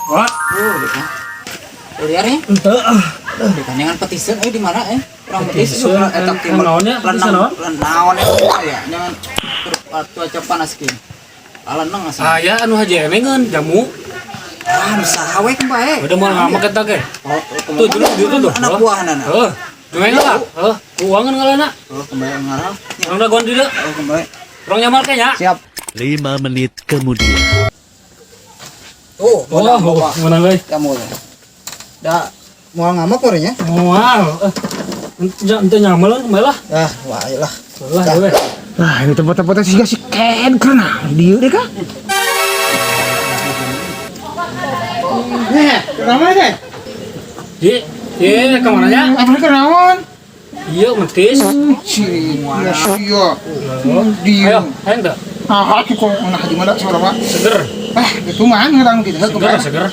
Wah, Liar ya? Ente ah. Dengan petiseun euy di mana eh? Urang petis Petiseun, eta kan naonnya, petiseun naon? Naon eta ya? Jangan cuaca panas kieu. Aleneng asa. Aya anu haji emengeun jamu. Ah, nu saha we bae. Udah moal ngamak eta ge. Oh, Tuh, dulu dulu tuh. Anak buahna. Heuh. Jeung lah. Heuh, uangan ngalana. Oh, kembali ngarang. Urang dagoan di dieu. Oh, kembali. Urang nyamal ke nya. Siap. 5 menit kemudian. Tuh, Oh, menang euy. Kamu teh. Da moal ngamak meureun nya? Moal. Ente nyamal kembali lah. Ah, wah lah. Lah, we. Nah, ini tempat-tempatnya sih si Ken karena dia deh kah? Nih, kenapa deh? Ji, ye kemana nya? Apa kenaon? Iya, mentis. Si, ya sia. Dia. Ayo, ayo ente. Ah, aku kok nah di mana suara Pak? Seger. Ah, gitu mah ngerang gitu. Seger, seger.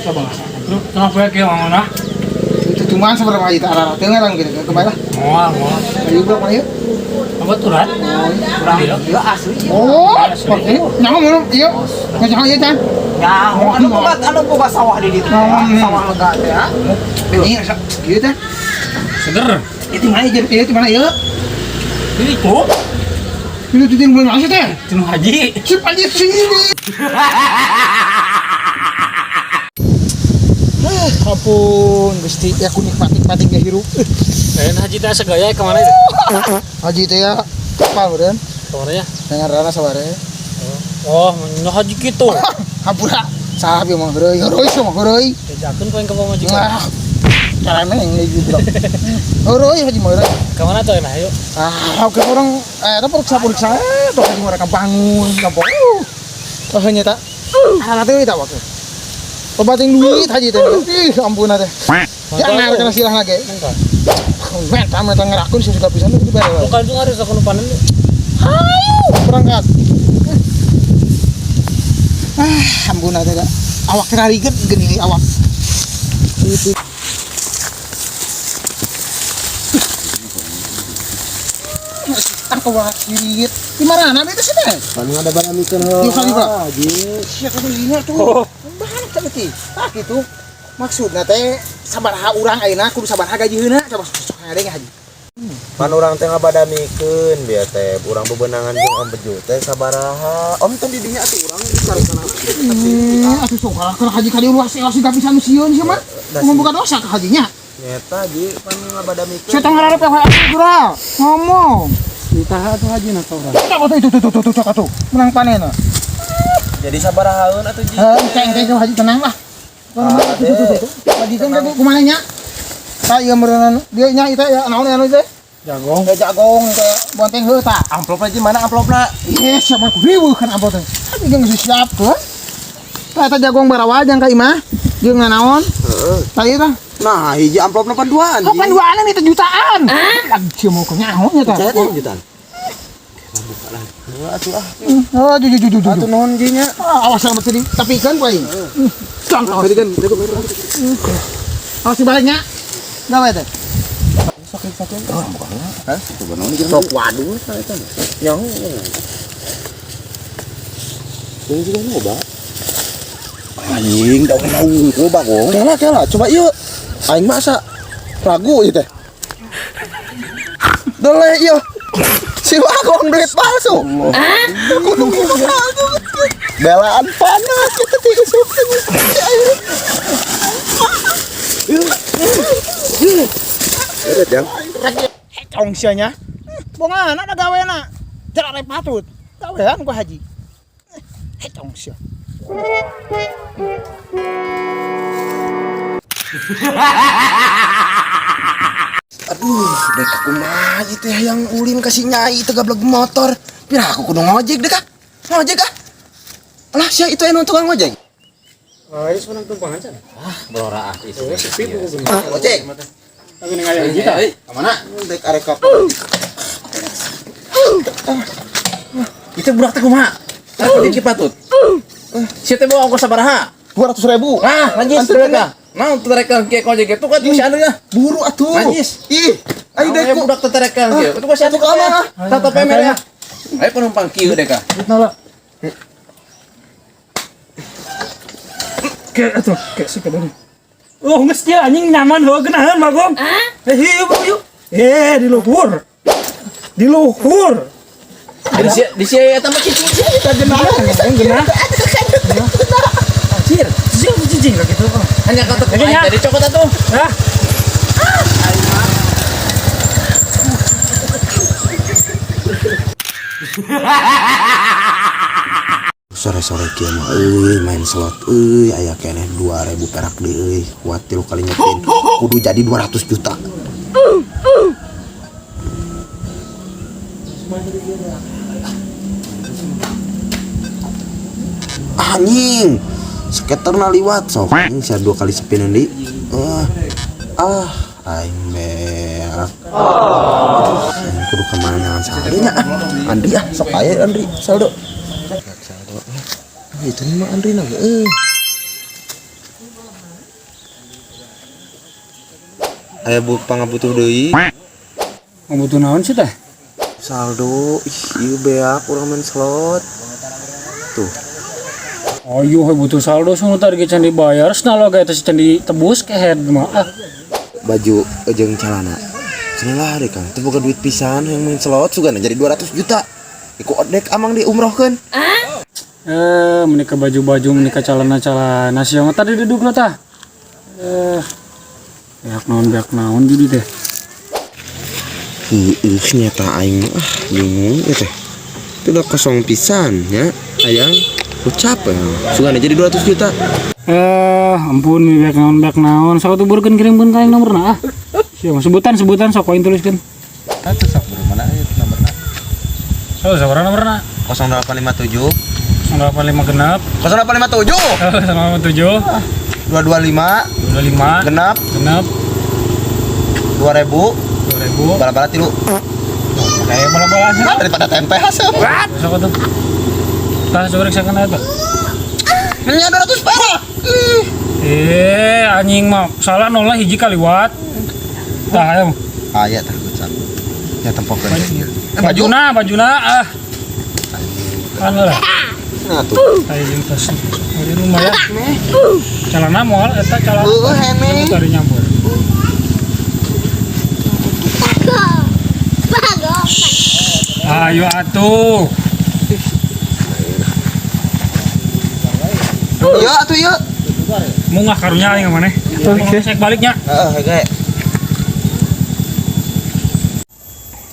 Coba. Kenapa ya kieu mana? Itu cuman seberapa itu arah teu ngerang gitu. Kembali lah. Moal, moal. Ayo berapa yuk? Apa turat? Urang ieu asli. Oh, oke. Nyaho mun ieu. Nyaho ieu can. Nyaho anu boga sawah di ditu. Sawah lega teh ya. Ini asa ieu teh. Seger. Itu mana ieu? Itu mana ieu? Ini tuh, Ini tuh ting bulan teh. Cinu haji. Sip aja sini. Ampun, Gusti, ya aku nikmat-nikmatin gak hirup. Haji teh segaya kemana itu? Haji teh ya, kapal meureun. Kemana ya? Dengan rana sabare. Oh, no haji gitu. Hampura, saha bi mah heureuy, heureuy sama heureuy. Jajakeun poe ke pamajikan. Wah. Carane yang gitu. Heureuy haji mah heureuy. Kemana tuh nah, ayo. Ah, oke orang eta periksa-periksa tuh haji mereka bangun, gampang. Oh, nya tak. Ah, teh tak waktu. Obating duit haji teh. Ih, ampun teh. Jangan kena silah lagi. Meta meta ngerakun sih juga bisa nih dibayar. Bukan tuh harus aku panen. Ayo berangkat. Ah, ampun teh. Awak kena gini awak. Itu. Tangkap sirit. Di mana nabi itu sih teh? Anu ada barang mikir Iya kali Pak. Haji. Siapa tuh ini tuh? Bahan tak beti. Tah gitu. Maksudna teh sabaraha urang ayeuna kudu sabaraha gajiheuna coba sok ngadeng haji. Pan urang teh ngabadamikeun bieu teh urang bebenangan jeung Om Bejo teh sabaraha. Om teh di dinya atuh urang dicarikan. Atuh sok kalah kana haji kali luas ewas gak bisa nu sieun sia mah. Mun buka dosa ka hajinya. Nyeta haji pan ngabadamikeun. Saya tong ngararep wae atuh geura. Ngomong. Ditaha atuh haji na ka urang. Atuh itu tuh tuh tuh tuh menang panen. Jadi sabarahaeun atuh ji. Heuh, ceng haji tenang lah. Haji kan kumaha nya? Tah ieu meureunna dia nya ieu teh naon anu teh? Jagong. Jagong teh bonteng heuh tah. Amplopna ji mana amplopna? Ih, siapa riweuh kan amplop teh. Haji geus disiapkeun. Tah eta jagong barawajang ka imah. Jeung nanaon? Heeh. Tah ieu tah. Nah, hiji amplopna pan duaan. Oh, pan duaan itu jutaan. Lagi sia mau nyaho nya tah. Saya teh jutaan. Buka lah. Atuh ah. Oh, ju ju ju ju. Atuh nuhun ji nya. Awas sama tadi, tapi kan ku aing. Contoh. Tadi kan Awas dibaliknya. Gawe teh. Sakit-sakit. Oh, bukan. Hah? Coba naon jeung sok waduh eta. Nyaho. Ini juga loba. Anjing, daun-daun ku bagong. Kela kela, coba ieu. Aing mah asa ragu ieu teh. Dole ieu. Si Bagong duit palsu. Kudu kudu. Belaan panas kita tidak suka. Udah, Jang. Hecong sia nya. Bongana da gawena. Jarak rek patut. Gawean ku haji. Hecong sia. Aduh, dek kumaha ieu teh hayang ulin ka si Nyai teh gablek motor. Pira aku kudu ngojek deh kah? Ngojek kah? Alah, sia itu anu tukang ngojek. Oh, ini sebenarnya tumpangan can. Ah, belora ah itu. Sepi buku Ah, ngojek. Tapi ning aya hiji tah. Ka mana? Dek arek ka. Itu budak teh kumaha? Tah di patut. Sia teh bawa ongkos sabaraha? 200.000. Nah, najis mereka. Nah, terekan kieu kojek itu kan si anu ya. Buru atuh. Najis. Ih, ayo dek ku. Budak terekan kieu. Itu si anu Atuh ka mana? Tata pemer ya. Ayo penumpang kieu deh kah. Duitna lah. Kayak atuh, kayak suka dong. Oh, geus dia anjing nyaman heuh geunaheun Bagong. Eh, yuk, yuk, yuk. Eh, di luhur. Di luhur. Di sia eta mah cicing sia eta geunah. Geunah. Anjir, cicing cicing gitu. Hanya kata Oke, ya. kumaha tadi cokot atuh. Ah. Sore-sore kieu mah euy main slot euy aya keneh 2000 perak deui euy kuat tilu kali nyepin kudu jadi 200 juta. Anjing, skaterna liwat sok anjing sia dua kali spin deui. Ah, ah aing beak. Aing kudu kemana nyangan saldo nya ah. Andri ah, sok aya Andri saldo. Saldo. Ah, itu nih mah Andri na euy. Aya bu pangabutuh deui. Ngabutuh naon sih teh? Saldo, ih ieu beak urang main slot. Tuh. Ayo we butuh saldo sono tadi can dibayar, senalo ge teh can ditebus kehed mah. Ah, Baju jeung celana. Cenah lah deh Kang, teu boga duit pisan yang main slot sugana jadi 200 juta. Iku odek amang diumrohkeun. Eh, menikah baju-baju, menikah celana-celana sia mah tadi duduk lah tah. Eh, beak naon jadi teh. Ih, nyata aing mah ah, bingung ieu teh. Itu udah kosong pisan nya, ayang. Ucap ya. Sugana jadi 200 juta. Eh, ampun beak naon. Sok atuh burkeun kirimkeun ka aing nomorna ah. Sia mah sebutan sok aing tuliskeun. Atuh sok bro, mana ieu nomorna? So, sabaraha nomorna? 0857 085 genep. 0857 087 225 25 genap genep 2000 2000. bala-bala tilu. Kayak bala-bala sih. Nah, daripada tempe hasil. Sok atuh. Tah coba riksakeun aya tuh. Nya 200 perak. Ih. Eh, anjing mah salah nolnya hiji kaliwat. Tah ayo. Aya tah gocap. Nya tempokeun. Eh, baju. Bajuna, bajuna ah. Kan lah. Nah tuh. Ayo jeung tas. Di rumah ya. Celana moal eta celana. Heueuh hene. Dari nyampur. Ayo atuh. Iya atuh ieu. Mungah karunya aing maneh. Oke. Cek baliknya. Heeh, oke.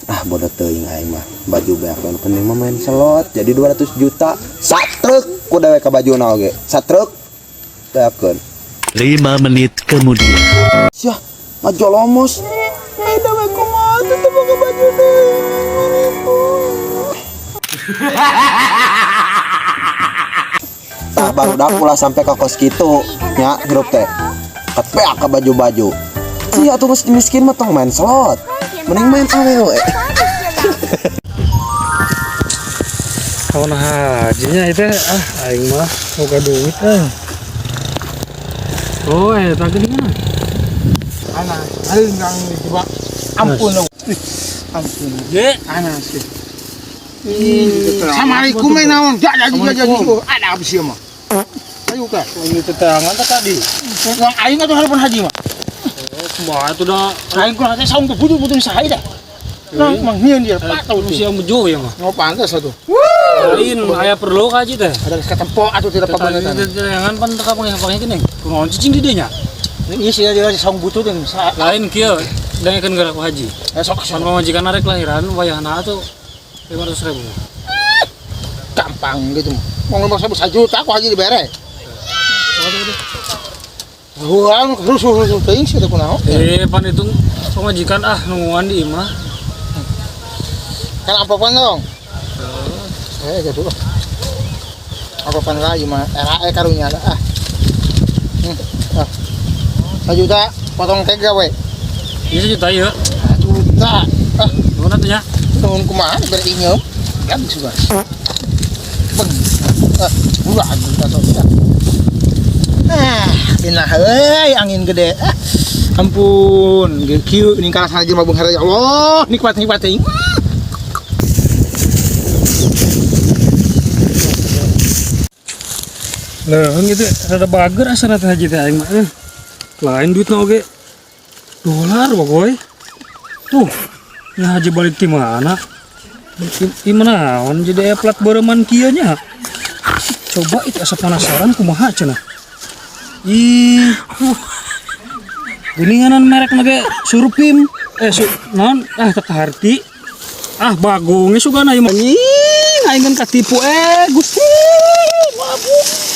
Ah, bodoh teuing aing mah. Baju beak nu penting mah main slot jadi 200 juta. Satruk ku dewe ka bajuna oge. Satruk beakeun. 5 menit kemudian. Sia, ngajolomos. Aing dewe kumaha teu teu boga baju deui. Tah barudak ulah sampai ke kos kitu nya grup teh. Kepeak ka baju-baju. Sia atuh geus miskin mah tong main slot. Mending main awewe. Kawan hajinya itu ah aing mah boga duit eh. Oh, eta geuning mana? Ana, aing kang dijebak. Ampun lu. Ampun. Ye, Ana sih. Assalamualaikum eh naon. Ja ja ja ja. Ada apa sih mah? Ayo ka. ini tetangan teh tadi. Uang aing atuh harapan haji mah. Oh, kumaha atuh da. Aing kurang teh saung teh butuh-butuh saha dah. Nah, mang hieun dia pak tau tuh. Usia bejo ya mah. Oh pantas atuh. Lain aya perlu ka haji teh. Ada ketempo atuh tidak pabangetan. Jangan pan teka panggih geuning. Kunaon cicing di dinya? Ini sih dia saung butuh teh. Lain kieu dangekeun geura ku haji. Sok Pan pamajikan arek lahiran wayahna atuh 500.000. gampang gitu. Mau ngomong sama juta aku haji dibere. Wah, rusuh-rusuh teuing sih teh kunaon. Eh, pan itu pamajikan ah nungguan di imah. Kan ampopan dong. Eh, gitu. Ampopan lagi mah RAE karunya lah. Ah. Ah. 1 juta potong tega we. Ini sejuta ya. 1 juta. Ah, Nuhun atuh nya. nuhun kumaha bere inyeum. Ya sudah. Beng. Ah, ulah juta sok. Ah, inah euy angin gede. Ah, ampun, kieu ning karasana jelema beunghar ya Allah, nikmat-nikmat teuing. Leuheung itu rada bager asana teh haji teh aing mah. Eh. Lain duitna oge. Dolar bagoy. Tuh. Nya haji balik ti mana? Di mana naon jadi aya plat beureman kieu nya. Coba itu asa penasaran kumaha cenah. Ih. Geuninganan merek ge Surpim. Eh su, naon ah teu kaharti. Ah bagong sugana ieu mah. Anjing, aing kan katipu eh Gusti. Mabuk.